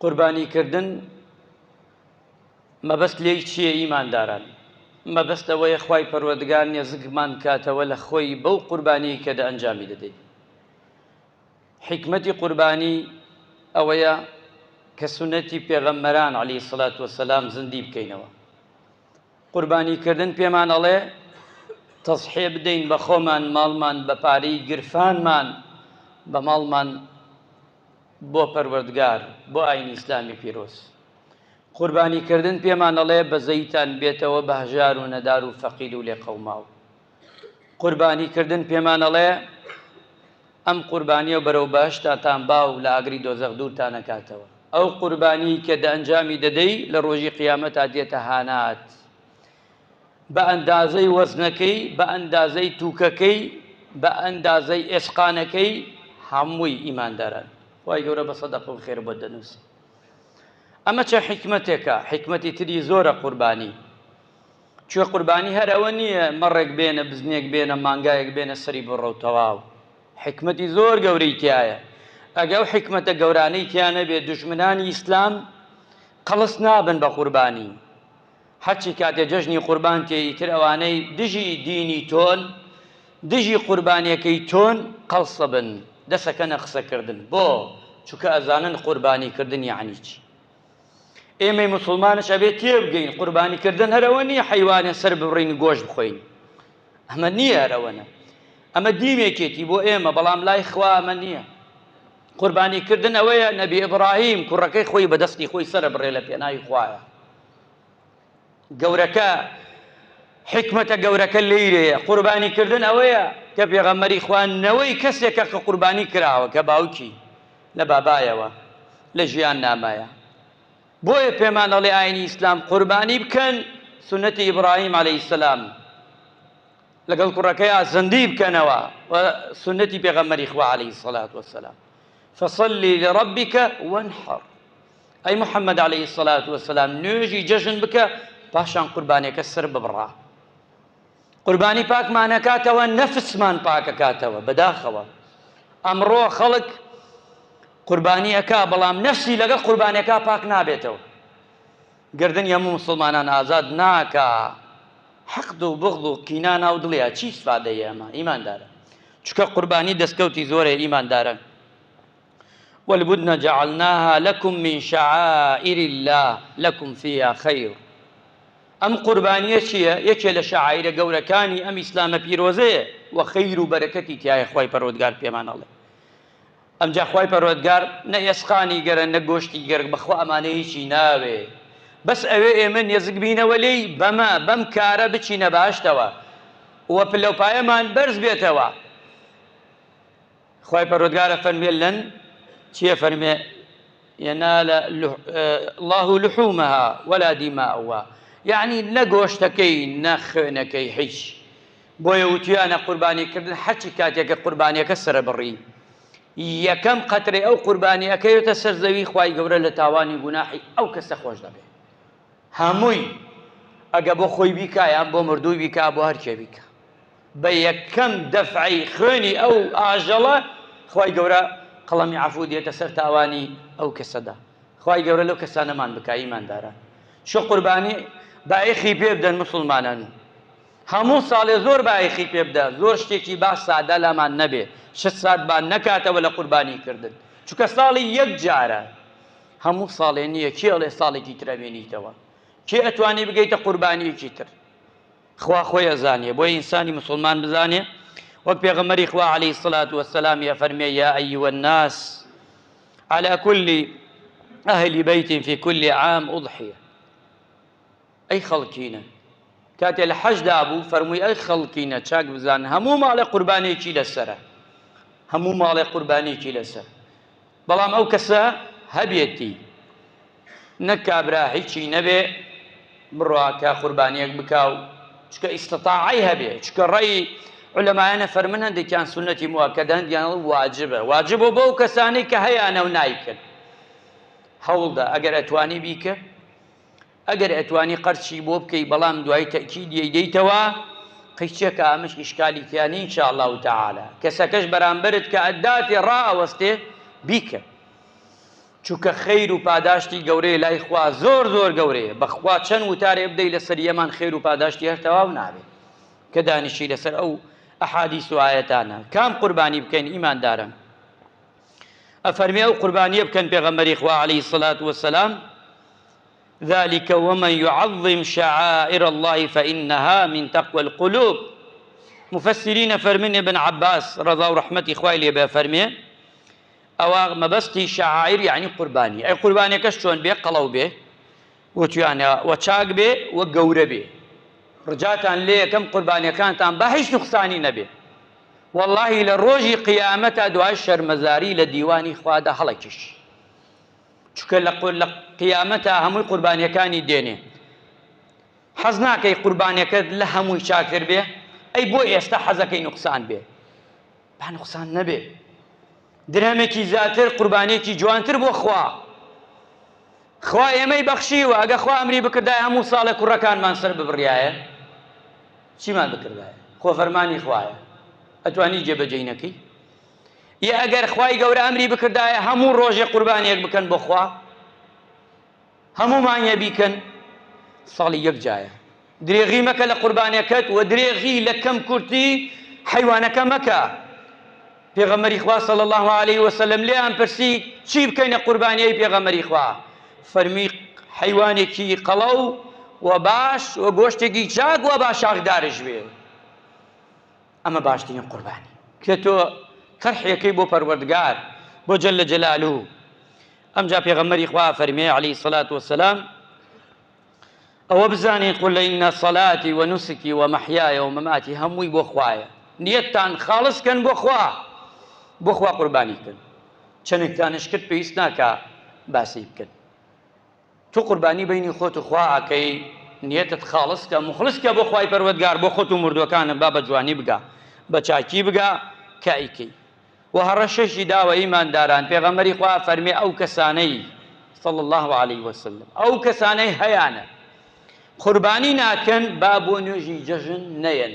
قوربانی کردن مەبەست لێی چییە ئیمانداران؟ مەبەست ئەوەیە خوای پەروەردگار نێزکمان بکاتەوە لە خۆی بەو قوربانیەی کە دە ئەنجامی دەدەین. حیکمەتی قوربانی ئەوەیە کە سوننەتی پێغەمبەران علیە الصلوة والسلام زیندی بکەینەوە. قوربانی کردن پێمان ئەڵێ تەزحیە بدەین بە خۆمان ماڵمان بە پارەی گرفانمان بە ماڵمان بۆ پەروەردگار بۆ ئاینی ئیسلامی پیرۆز. قوربانی کردن پێمان ئەڵێ بەزەیتان بێتەوە بە هەژار و نەدار و فەقیر و لێقەوماو. قوربانی کردن پێمان ئەڵێ ئەم قوربانیە بەرەو بەهەشتاتان با و لە ئاگری دۆزەخ دوورتان ئەکاتەوە. ئەو قوربانی کە دە ئەنجامی دەدەی لە ڕۆژی قیامەتا دێتە هانات بە ئەندازەی وەزنەکەی، بە ئەندازەی توکەکەی، بە ئەندازەی ئێسقانەکەی هەمووی ئیمانداران خوای گەورە بە سەدەقە و خێر بۆت دەنووسێ. ئەمە چە حیکمەتێکە، حیکمەتی تری زۆرە قوربانی. کوێ قوربانی هەر ئەوە نییە مەڕێک بێنە بزنێک بێنە مانگایەک بێنە سەری بڕە و تەواو. حیکمەتی زۆر گەورەی تیایە. ئەگە ئەو حیکمەتە گەورانەی تیا نەبێ دوژمنانی ئیسلام قەڵس نابن بە قوربانی. هەرچی کاتێ جەژنی قوربان تێ ئیتر ئەوانەی دژی دینی تۆن دژی قوربانیەکەی تۆن قەڵسەبن دەسەکەنە قسەکردن بۆ؟ چونکە ئەزانن قوربانی کردن یەعنی چی ئێمەی موسڵمانش ئەبێ تێبگەین قوربانی کردن هەر ئەوە نییە حەیوانێ سەر ببڕین گۆشت بخۆین ئەمە نییە هەر ئەوەنە ئەمە دیمێکێتی بۆ ئێمە بەڵام لای خوا ئەمە نییە قوربانی کردن ئەوەیە نەبی ئیبراهیم کوڕەکەی خۆی بە دەستی خۆی سەرە بڕێ لە پێناوی خوایە گەورەکە حیکمەتە گەورەکە لێیرەیە قوربانی کردن ئەوەیە کە پێغەمبەری خوا نەوەی کەسێکە کە قوربانی کراوە کە باوکی لە بابایەوە لە ژیان نامایە بۆیە پێمان ئەڵێ ئاینی ئیسلام قوربانی بکەن سوننەتی ئیبراهیم عەلەیهی سەلام لەگەڵ کوڕەکەیا زندی بکەنەوە و سوننەتی پێغەمبەری خوا عەلەیهی سەلات وەسەلام فصلی لربک وانحر ئەی محەممەد عەلەیهی سەلات وەسەلام نوێژی جەژن بکە پاشان قوربانیەکە سەر ببڕە قوربانی پاکمانەکاتەوە نەفسمان پاکەکاتەوە بەداخەوە ئەمڕۆ خەڵک قوربانی ئەکا بەڵام نەفسی لەگەڵ قوربانیەکە پاک نابێتەوە گردنی هەموو موسڵمانان ئازاد ناکا حقد و بغض و قینا ناو دڵیا چی ئیسفادەیە ئەمە ئیماندارە چونکە قوربانی دەستکەوتی زۆرە ئیماندارە والبدن جعلناها لكم من شعائر الله لكم فيها خير ئەم قوربانیە چییە؟ یەکێ لە شەعایرە گەورەکانی ئەم ئیسلامە پیرۆزەیە و خەیر و بەرەکەتی تیایە خوای پەروەردگار پێمان ئەڵێ ئەمجا خوای پەروەردگار نە ئێسقانی گەرە نە گۆشتی گەر بەخوا ئەمانە هیچی ناوێ بەس ئەوێ ئێمە نێزک بینەوە لێی بەمە بەم کارە بچینە بەهەشتەوە و پلەوپایەمان بەرز بێتەوە خوای پەروەردگار ئەفەرموێ لەن چیە فەرمێ ينال الله لحومها ولا دماؤها یعنی نە گۆشتەکەی نە خوێنەکەی هیچ بۆیە وتویانە قوربانی کردن هەرچی کاتێکە قوربانیەکە سەرەبڕی یەکەم قەترەی ئەو قوربانی ئەکەوێتە سەر زەوی خوای گەورە لە تاوانی گوناحی ئەو کەسە خۆش دەبێ هەمووی ئەگە بۆ خۆی بیکا یان بۆ مردووی بیکا بۆ هەرکێ بیکا بە یەکەم دەفعەی خوێنی ئەو ئاژەڵە خوای گەورە قەڵەمی عەفو دێتە سەر تاوانی ئەو کەسەدا خوای گەورە لەو کەسانەمان بکا ئیمانداران شو قوربانی بایەخی پێ بدەن مسوڵمانان هەموو ساڵێ زۆر بایەخی پێ بدە زۆر شتێکی با سادە لامان نەبێ شت سادمان نەکاتەوە لە قوربانی کردن چونکە ساڵی یەک جارە هەموو ساڵێ نییە کێ ئەڵێ ساڵێکی تر ئەمێنیتەوە کێ ئەتوانی بگەیتە قوربانیەکی تر خوا خۆی ئەزانێ بۆیە ئینسانی مسوڵمان بزانێ وەک پێغەمبەری خوا عەلەیهی سڵات وەسەلام ئەفەرمێ یا ئەیوە الناس على كل أهل بيت في كل عام أضحية ئەی خەڵکینە کاتێ لە حەجدا بوو فەرمووی ئەی خەڵکینە چاک بزان هەموو ماڵێ قوربانێکی لەسەرە هەموو ماڵێ قوربانێکی لەسەر بەڵام ئەو کەسە هەبێتی نەک کابرا هیچی نەبێ بڕوا کە قوربانیەک بکا و چکە ئیستطاعەی هەبێ چکە ڕێی علەمایانە فەرمن هەندێکیان سوننەتی موئەکەدە هەندیان واجبە واجبە بۆ ئەو کەسانەی کە هەیانە و نایکەن هەوڵدە ئەگەر ئەتوانی بیکە ئەگەر ئەتوانی قەرچی بۆ بکەی بەڵام دوای تەئکید یەیدەیتەوە قیچەکە ئەمەش ئیشکالی تیا نیە ان شاء اللە تعالی کەسەکەش بەرامبەرت کە ئەداتێ ڕائەوەستێ بیکە. چونکە خەیر و پاداشتی گەورەیە لای خوا زۆر زۆر گەورەیە بەخوا چەند وتارێ بدەی لەسەر یەمان خێر و پاداشتی هەر تەواو نابێ کە دانیشی لەسەر ئەو ئەحادیس و ئایەتانە کام قوربانی بکەین ئیمانداران ئەفەرمێ ئەو قوربانیە بکەن پێغەمبەری خوا عەلەیهی سەلات وەسەلام ذلك ومن يعظم شعائر الله فإنها من تقوى القلوب. مفسرین فەرمن ابن عباس ڕەزا و ڕەحمەتی خوای لێ بێ فەرمێ ئەوە مەبەستی شعائر یعنی قوربانی ئەی قوربانیەکەش چۆن بێ قەڵەو بێ وتویانە وە چاک بێ وە گەورە بێ ڕجاتان لێ یەکەم قوربانیەکانتان با هیچ نوقسانی نەبێ واللهی لە ڕۆژی قیامەتا دوای شەرمەزاری لە دیوانی خوادا هەڵەکیش چونکە لە لە قیامەتا هەمووی قوربانیەکانی دێنێ حەز ناکەی قوربانیەکەت لە هەمووی چاکتر بێ ئەی بۆ ئێستا حەزەکەی نوقسان بێ با نوقسان نەبێ درهەمێکی زیاتر قوربانیەکی جوانتر بۆ خوا خوا ئێمەی بەخشیوە ئەگە خوا ئەمری بکردای هەموو ساڵێک کوڕەکانمان سەر ببڕایە چیمان بکردایە خۆ فەرمانی خوایە ئەتوانی جێبەجێی نەکەی یە ئەگەر خوای گەورە ئەمری بکردایە هەموو ڕۆژێ قوربانیەک بکەن بۆ خوا هەموو مانگێ بیکەن ساڵی یەک جایە درێغی مەکە لە قوربانەکەت و درێغی لە کەم کورتی حیوانەکە مەکە پێغەمبەری خوا صلی الله علیه وسلم لێیان پرسی چی بکەینە قوربانیی پێغەمبەری خوا فەرمی حیوانێکی قەڵەو و باش و گۆشتێکی چاک و با شاخدارش بێ ئەمە باشترین قوربانی کە تۆ تەرحێکەی بۆ پەروەردگار بۆ جل جلالو ئەمجا پێغەمبەری خوا فەرمێ عەلەیهی سەلات وەسەلام ئەوە بزانین قل إن صلاتي ونسكي ومحياي ومماتي هەمووی بۆ خوایە نیەتتان خاڵس کەن بۆ خوا بۆ خوا قوربانی کەن چەندێکتانش کرد پێویست ناکا باسی بکەن تۆ قوربانی بەینی خۆت و خوا ئەکەی نیەتت خاڵس کە موخڵس کە بۆ خوای پەروەردگار بۆ خۆت و مردووەکانت با بە جوانی بگا بە چاکی بگا کە ئەیکەی وە هەڕەشەشی داوە ئیمانداران پێغەمبەری خوا فەرمێ ئەو کەسانەی صلی الله علیه وسلم ئەو کەسانەی هەیانە قوربانی ناکەن با بۆ نوێژی جەژن نەیەن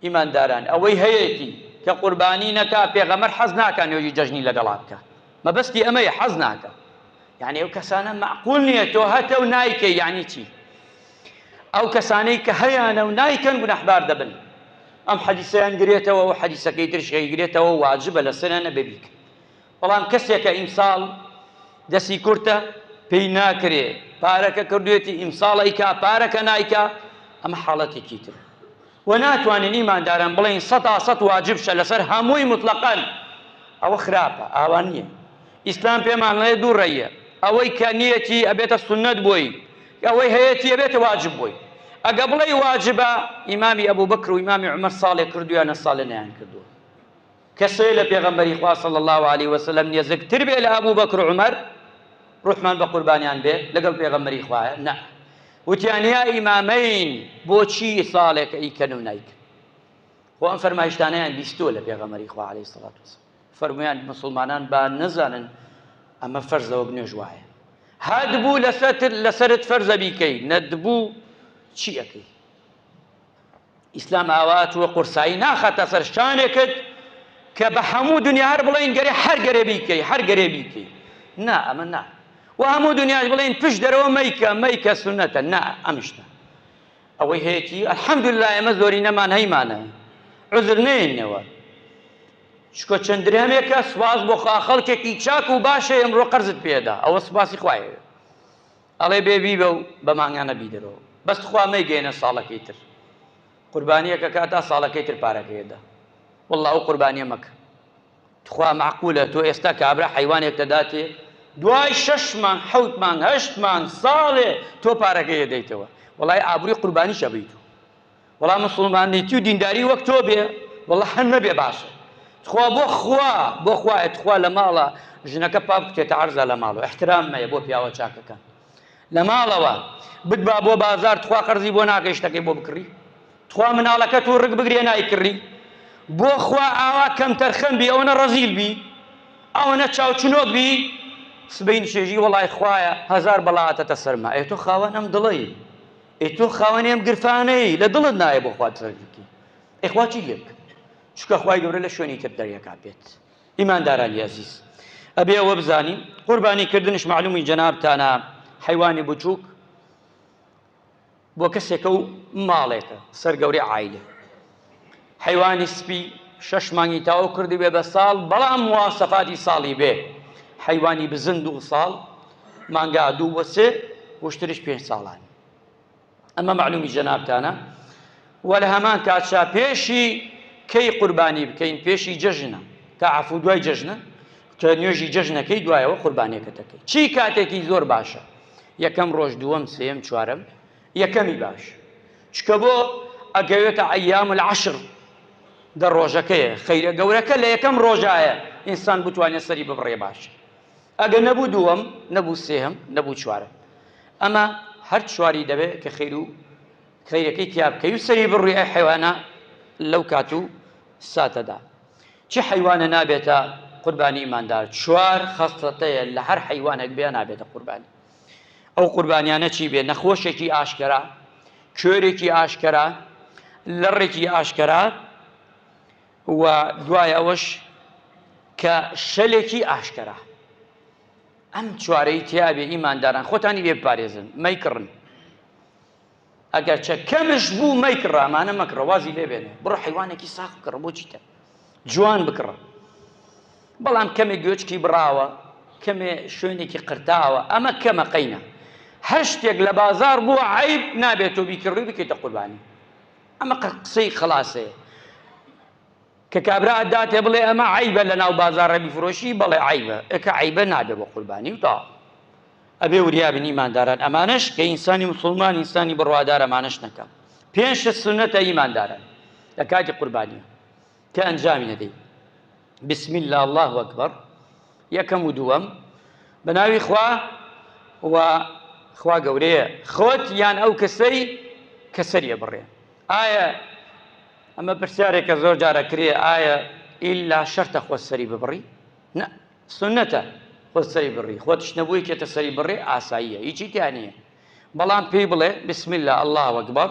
ئیمانداران ئەوەی هەیەتی کە قوربانی نەکا پێغەمبەر حەز ناکا نوێژی جەژنی لەگەڵا بکا مەبەستی ئەمەیە حەز ناکا یعنی ئەو کەسانە مەعقول نییە تۆ هەتە و نایکەی یعنی چی ئەو کەسانەی کە هەیانە و نایکەن گوناحبار دەبن ئەم حەدیسەیان گرێتەوە و حەدیسەکەی ترشی گرێتەوە واجبە لەسەریان نەبێ بیکەن بەڵام کەسێکە ئیمساڵ دەسی کورتە پێی ناکرێ پارەکە کردوێتی ئیمساڵ ئەیکا پارەکە نایکا ئەمە حاڵەتێکی تر و ناتوانین ئیمانداران بڵێین سەتا سەت واجب شە لەسەر هەمووی مطلقەن ئەوە خراپە ئاوا نییە ئیسلام پێمان ڵێ دوو ڕێیە ئەوەی کە نیەتی ئەبێتە سوننەت بۆی ئەوەی هەیەتی ئەبێتە واجب بۆی ئەگە بڵێی واجبە ئیمامی ئەبوو بەکر و ئیمامی عومەر ساڵێک کردویانە ساڵێ نەیان کردووە کەسێ لە پێغەمبەری خوا صلی اللە علیه وسلم نێزکتر بێ لە ئەبوبەکر و عومەر ڕوحمان بە قوربانیان بێ لەگەڵ پێغەمبەری خوایە نا وتیان یا ئیمامەین بۆچی ساڵێک ئەیکەن و نایکەن خۆ ئەم فەرمایشتانەیان بیستووە لە پێغەمبەری خوا علیه الصلاة والسلام فەرموویان مسلمانان با نەزانن ئەمە فەرزە وەک نوێژ وایە هەدبوو لەسەر لەسەرت فەرزە بیکەی نەدبوو چی ئەکەی ئیسلام ئاوا تۆ قورسایی ناخاتە سەر شانێکت کە بە هەموو دنیا هەر بڵێن گەرێ هەر گەرێ بیکەی هەر گەرێ بیکەی نا ئەمە نا و هەموو دنیاش بڵێن پشت دەرەوە مەیکە مەیکە سونەتە نا ئەمشتە ئەوەی هەیەتی الحمدلله ئێمە زۆرینەمان هەیمانە عذر نێنەوە چکۆ چەند درهەمێکە سوپاس بۆ خوا خەڵکێکی چاک و باشە ئەمڕۆ قەرزت پێدا ئەوە سوپاسی خوایە ئەڵێ بێ بیبە و بە مانگانە بیدەرەوە بەس تخوا مەیگەیەنە ساڵەکەی تر قوربانیەکە کا تا ساڵەکەی تر پارەکەی ئەدا واللە ئەو قوربانیە مەکە تخوا معقولە تۆ ئێستا کابرا حیوانێک دەداتێ دوای شەش مانگ حەوت مانگ هەشت مانگ ساڵێ تۆ پارەکەی ئەدەیتەوە وەڵای ئابرووی قوربانیش ئەبەیت و وەڵا مسوڵمانێتی و دینداری وەک تۆ بێ وەڵا هەر نەبێ باشە تخوا بۆ خوا بۆ خوایە تخوا لە ماڵە ژنەکە پا بکوتێتە عەرزا لە ماڵەوە احترام مەیە بۆ پیاوە چاکەکان لە ماڵەوە بتبا بۆ بازار تخوا قەرزی بۆ ناکەی شتەکەی بۆ بکڕی تخوا مناڵەکە تو ڕک بگرێ نایکڕی بۆ خوا ئاوا کەمتەرخەم بی ئەوەنە ڕەزیل بی ئەوەنە چاوچنۆک بی سبەی نشێژی وەڵای خوایە هەزار بەڵا هاتەتە سەرما ئێ تۆ خاوەن ئەم دڵەی ئێ تۆ خاوەنی ئەم گرفانەی لە دڵت نایە بۆ خوا ترک بکەی ئێ خوا چی لێ بکە چونکە خوای گەورە لە شوێنی تر دەریەکا پێت ئیماندارانی ئەزیز. ئەبێ ئەوە بزانین قوربانی کردنش مەعلومی جەنابتانە حەیوانی بچووک بۆ کەسێکە و ماڵێکە سەر گەورەی عایلە حەیوانی سپی شەش مانگی تاو کردی بێ بە ساڵ بەڵام مواسەفاتی ساڵی بێ حەیوانی بزن دوو ساڵ مانگا دوو بۆ سێ وشتریش پێنج ساڵان ئەمە مەعلومی جەنابتانە وە لە هەمان کاتشا پێشی کەی قوربانی بکەین پێشی جەژنە تا عەفو دوای جەژنە کە نوێژی جەژنەکەی دوایەوە قوربانیەکە دەکەی چی کاتێکی زۆر باشە یەکەم ڕۆژ دووەم سێم چوارەم یەکەمی باش چکە بۆ ئەگەوێتە ئەیام العشر دە ڕۆژەکەیە خەیرە گەورەکە لە یەکەم ڕۆژایە ئینسان بتوانێت سەری ببڕێ باش ئەگە نەبوو دووەم نەبوو سێهەم نەبوو چوارەم ئەمە هەر چواری دەبێت کە خیر و خەیرەکەی تیا بکەی و سەری بڕی ئەی حەیوانە لەو کات و ساتەدا چ حەیوانە نابێتە قوربانی ئیماندار چوار خەسڵەتەیە لە هەر حەیوانێک بێ نابێتە قوربانی ئەو قوربانیانە چی بێ نەخۆشێکی ئاشکرا کوێرێکی ئاشکرا لەڕێکی ئاشکرا و دوای ئەوەش کە شەلێکی ئاشکرا ئەم چوارەی تیابێ ئیمانداران خۆتانی لێ بپارێزن مەیکڕن ئەگەر چە کەمش بوو مەیکڕە ئەمانە مەکڕە وازی لێ بێنە بڕۆ حیوانێکی ساغ بکڕە بۆ چیتە جوان بکڕە بەڵام کەمێک گوێچکی بڕاوە کەمێ شوێنێکی قرتاوە ئەمە کەمە قەینە هەر شتێک لە بازار بووە عیب نابێت تۆ بیکڕی بکەیتە قوربانی ئەمە قسەی خلاصەیە کە کابرا ئەداتێ بڵێ ئەمە عەیبە لە ناو بازاڕە بیفرۆشی بەڵێ عەیبە ئەکە عەیبە نابێ بۆ قوربانی و تەواو ئەبێ وریا بن ئیمانداران ئەمانەش کە ئینسانی مسلمان ئینسانی بڕوادار ئەمانەش نەکا پێنج شت سوننەتە ئیمانداران لە کاتی قوربانیە کە ئەنجامی نەدەی بسم الله الله اکبر یەکەم و دووەم بە ناوی خوا و خوا گەورەیە خۆت یان ئەو کەسەی کە سەریە بڕێ ئایا ئەمە پرسیارێکە زۆر جار ئەکرێ ئایا ئیلا شەرتە خۆت سەری ببڕی؟ نا سوننەتە خۆت سەری بڕی خۆتش نەبوو یەکێتە سەری بڕێ ئاساییە هیچی تیا نییە بەڵام پێی بڵێ بسم الله الله اکبر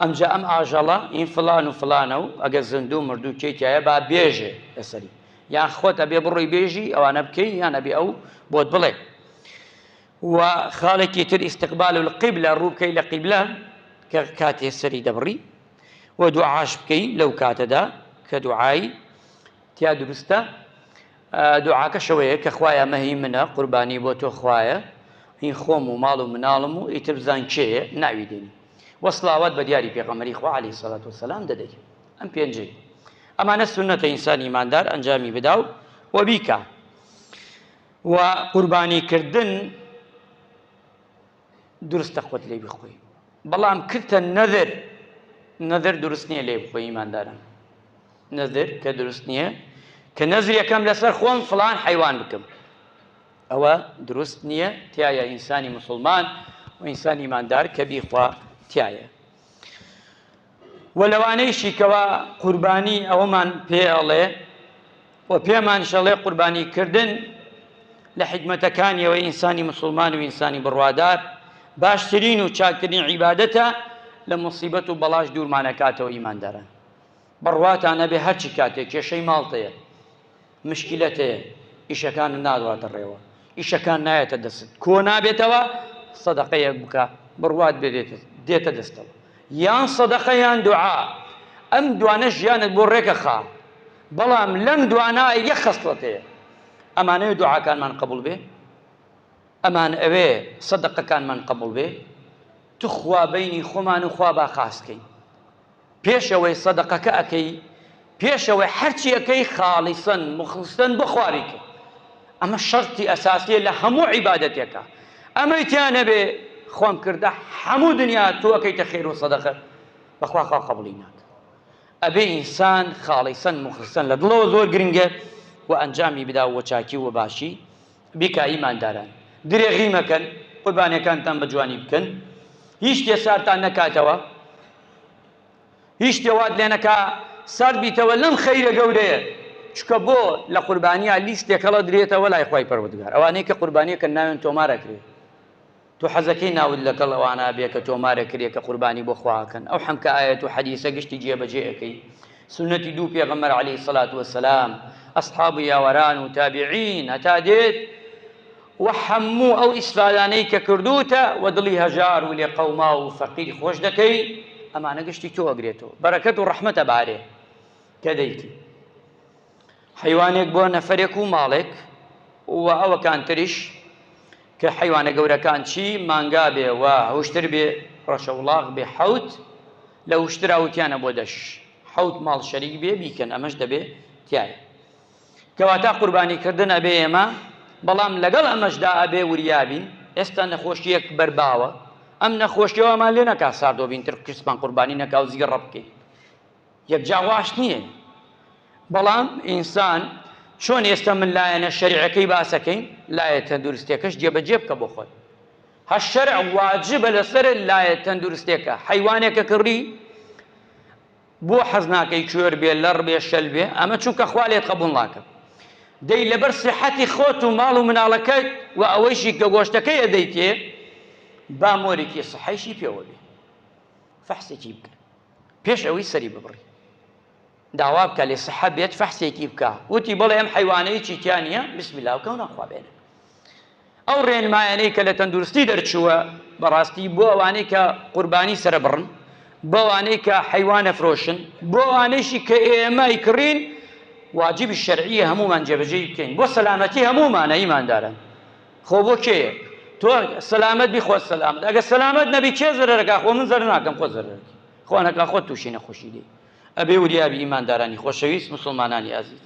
ئەمجا ئەم ئاژەڵە این فلان و فلانە و ئەگەر زیندوو مردوو کێی تایە با بێژێ لەسەری یان خۆت ئەبێ بڕۆی بێژی ئەوانە بکەی یان ئەبێ ئەو بۆت بڵێ و خاڵێکی تر استقبال القبلە ڕوو بکەی لە قیبلە کە کاتێ سەری دەبڕی و دوعاش بکەی لەو کاتەدا کە دوعای تیا دروستە دوعاکەشەوەیە کە خوایە مەهی منە قوربانی بۆ تۆ خوایە هین خۆم و ماڵ و مناڵم و ئیتر بزان کێیە ناوی دێنی وە سڵاوات بە دیاری پێغەمبەری خوا عەلەیهی سەلات وەسەلام دەدەی ئەم پێنجەی ئەمانە سوننەتە ئینسانی ئیماندار ئەنجامی بدا و وە بیکا و قوربانی کردن دروستە خۆت لێ بخۆی بەڵام کردتە نەذر نەذر دروست نییە لێ بخۆی ئیمانداران نەذر کە دروست نییە کە نەزر یەکەم لەسەر خۆم فلان حیوان بکەم ئەوە دروست نییە تایە ئینسانی مسلمان و ئینسانی ئیماندار کە بیخوا تایە و لەوانەیشی کەوا قوربانی ئەوەمان پێ ئەڵێ و پێمانیش ئەڵێ قوربانی کردن لە حیکمەتەکانیەوە ئینسانی مسوڵمان و ئینسانی بڕوادار باشترین و چاکترین عیبادەتە لە موسیبەت و بەڵاش دوورمانەکاتەوە ئیمانداران بڕواتان نەبێ هەرچی کاتێک کێشەی ماڵتەیە مشکلەت هەیە ئیشەکانت ناڕواتە ڕێوە ئیشەکان نایەتە دەستت کۆ نابێتەوە سەدەقەیەک بکە بڕوات بێ دێتە دەستەوە یان سەدەقە یان دوعا ئەم دوانە ژیانت بۆ ڕێکەخا بەڵام لەم دوانە یەک خەسڵەت هەیە ئەمانەوێ دوعاکانمان قبول بێ ئەمان ئەوێ سەدەقەکانمان قبول بێ تخوا بینی خۆمان و خوا با خاستکەین پێش ئەوەی سەدەقەکە ئەکەی پێش ئەوەی هەرچی ئەکەی خاڵیسەن مخڵسەن بۆ خوا بیکەی ئەمە شەرتی ئەساسیە لە هەموو عیبادەتێکە ئەمەی تیا نەبێ خۆم کردە هەموو دنیا تۆ ئەکەیتە خێر و سەدەقە بەخوا خوا قبوڵی ناکە ئەبێ ئینسان خاڵیسەن مخڵسەن لە دڵەوە زۆر گرنگە و ئەنجامی بدا و چاکی و باشی بیکا ئیمانداران درێغی مەکەن قوربانیەکانتان بە جوانی بکەن هیچ شتێ ساردتان نەکاتەوە هیچ شتێ وات لێ نەکا سارد بیتەوە لەم خەیرە گەورەیە چکە بۆ لە قوربانیا لیستێک هەڵەدرێتەوە لای خوای پەروەردگار ئەوانەی کە قوربانیەکە ناوێن تۆمارەکرێ تۆ حەزەکەی ناوت لەگەڵ ئەوانە بێ کە تۆمارەکرێ کە قوربانی بۆ خوا ئەکەن ئەو حەمکە ئایەت و حەدیسە گشتی جێبەجێ ئەکەی. سوننەتی دوو پێغەمبەر علیە الصلوە والسلام، ئەسحاب و یاوەران و تابعین هەتا دێت و هەموو ئەو ئیسفادانەی کە کردووتە و دڵی هەژار و لێقەوماو و فەقیر خۆش دەکەی ئەمانە گشتی تۆ ئەگرێتەوە بەرەکەت و ڕەحمەت ئەبارێ کە دەیکی حەیوانێک بۆ نەفەرێک و ماڵێک و ئەوەکان تریش کە حەیوانە گەورەکان چی مانگا بێ و هوشتر بێ ڕەشەوڵاغ بێ حەوت لە وشترا وتیانە بۆ دەش حەوت ماڵ شەریک بێ بیکەن ئەمەش دەبێ تایە کەواتە قوربانی کردن ئەبێ ئێمە بەڵام لەگەڵ ئەمەشدا ئەبێ وریابین ئێستا نەخۆشیەک بەرباوە ئەم نەخۆشیەوەمان لێ نەکا ساردۆ بین تر کسمان قوربانی نەکا و زیگە ڕەبکەین یەکجا واش نییە بەڵام ئینسان چۆن ئێستا من لایەنە شەریعەکەی باسەکەین لایە تەندروستیەکەش جێبەجێ بکە بۆ خۆت هە شەرع واجبە لەسەر لایە تەندروستێکە حیوانێکە کڕی بۆ حەز ناکەی کوێر بێ لەڕ بێ شەل بێ ئەمە چونکە خوا لێت قبوڵ ناکە دەی لەبەر سیحەتی خۆت و ماڵ و مناڵەکەت و ئەوەیشی کە گۆشتەکەی ئەدەیتێ با مۆرێکی سحەیشی پێوە بێ فەحسێکی بکە پێش ئەوەی سەری ببڕی داوا بکە لێ سحە بێت فەحسێکی بکە وتی بەڵێ ئەم حەیوانە هیچی تیا نییە بسم الله بکە و ناخوا بێنە ئەو ڕێنمایانەی کە لە تەندروستی دەرچووە بەڕاستی بۆ ئەوانەی کە قوربانی سەرەبڕن بۆ ئەوانەی کە حەیوانە فرۆشن بۆ ئەوانەیشی کە ئێمە ئەیکڕین واجبی شەرعیە هەمومان جێبەجێی بکەین بۆ سەلامەتی هەمومانە ئیمانداران خۆ بۆ کێیە تۆ سەلامەت بی خۆت سەلامەت ئەگەر سەلامەت نەبی کێ زەرەرەکا خۆ من زەرەر ناکەم خۆت زەرەرەکەی خوا نەکا خۆت تووشی نەخۆشی دێی ئەبێ وریابی ئیماندارانی خۆشەویست موسڵمانانی ئازیز.